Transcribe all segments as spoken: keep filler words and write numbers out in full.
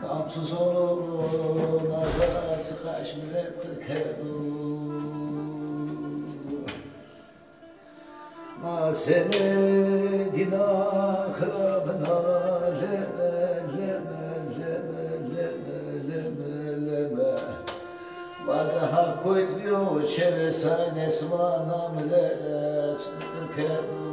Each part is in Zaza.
Kamsuz oğlu nazar sıkaş millet kırk erdu. Ma sene dina xirabına leme, leme, leme, leme, leme, leme. Vaze ha koyt viro çeve sayne sima namile kırk erdu.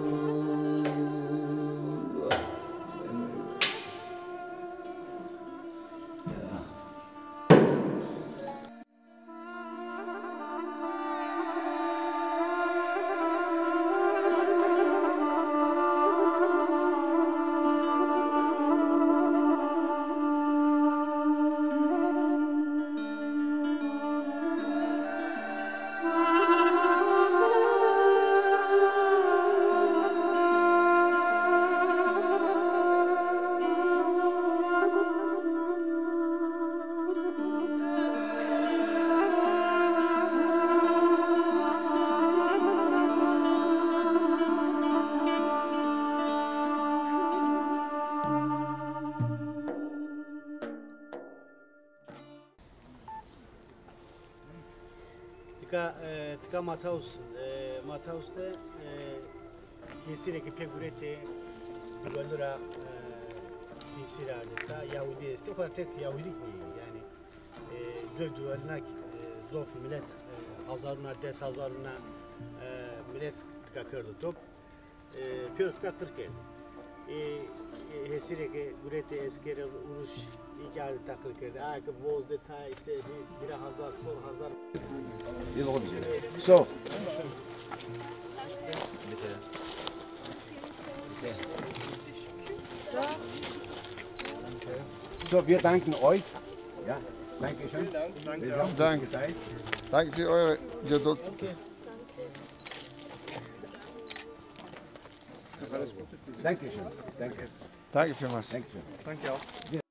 Nika, e, tika Mataus, e, Mataus de, e, hêsîrê ke pê guretê duwelû ra, e, hêsîr ardê ta, Yahudî estê, xo ra tek Yahudî nîyê. Yanî, e, duwe duwelûna, e, zof milet, e, hazarûna, des hazarûna, e, milet tika kerdo top. E, pêro tika qir kerdî. E, e, hêsîrê ke guretê eskerê Rûs, î ke ardê ta qir kerdî. Aye ke vozdê ta îşte hî-, hîrê hazar, çor hazar. So. So, wir danken euch. Ja, danke schön. Danke. Danke für eure Geduld. Danke schön. Danke. Danke vielmals. Danke schön. Danke auch.